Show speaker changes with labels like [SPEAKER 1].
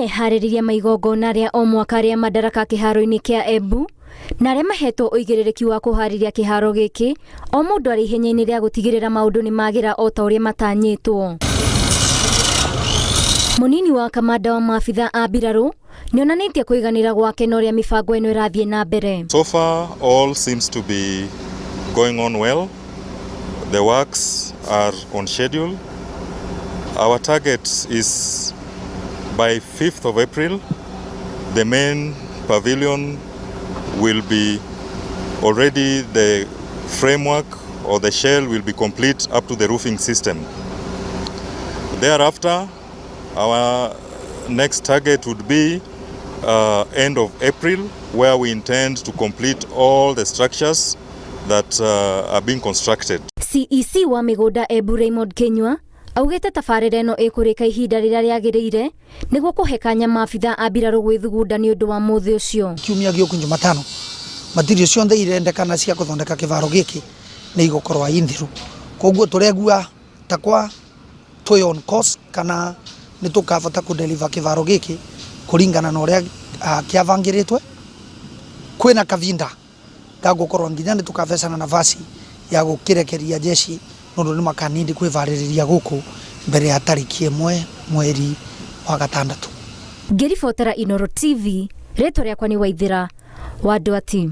[SPEAKER 1] Meharĩrĩria ma igongona rĩa o mwaka rĩa Madaraka kĩharo-inĩ kĩa Embu na arĩa mahetwo ũigĩrĩrĩki wa kũharĩria kĩharo gĩkĩ, o mũndũ arĩ ihenya-inĩ rĩa gũtigĩrĩra maũndũ nĩ magĩra o ta ũrĩa matanyĩtwo. Mũnini wa kamanda wa maabitha a mbirarũ nĩonanĩtie kũiganĩra gwake na ũrĩa mĩbango ĩno ĩrathiĩ na mbere.
[SPEAKER 2] So far all seems to be going on well. The works are on schedule. Our target is by 5th of April, the main pavilion will be already, the framework or the shell will be complete up to the roofing system. Thereafter, our next target would be end of April, where we intend to complete all the structures that are being constructed.
[SPEAKER 1] CEC wa mĩgũnda Embu Raymond Kinyua augĩte tabarĩra ĩno ĩkũrĩka ihinda rĩrĩa rĩagĩrĩire nĩguo kũhe kanya maabitha a mbirarũ gwĩthugunda nĩ ũndũ wa mũthĩ ũcio.
[SPEAKER 3] Kiumia gĩũku Jumatano, material cionthe irendekana cia gũthondeka kĩbaro gĩkĩ nĩ igũkorwo inthiru, koguo tũregua takwa twĩ on course kana nĩ tũkabota kũ deliver kĩbaro gĩkĩ kũringana na ũrĩa kĩabangĩrĩtwe. Kwĩna kavinda ga gũkorwo nginya nĩ tũkabecana nafasi ya gũkĩrekeria jeshi nũndũ nĩ makanindi kwĩbarĩrĩria gũkũ mbere ya tarĩki 1 mweri wa gatandatũ.
[SPEAKER 1] Ngĩribotera Inoro TV, rĩtwa rĩakwa nĩ Waithĩra wa Ndwati.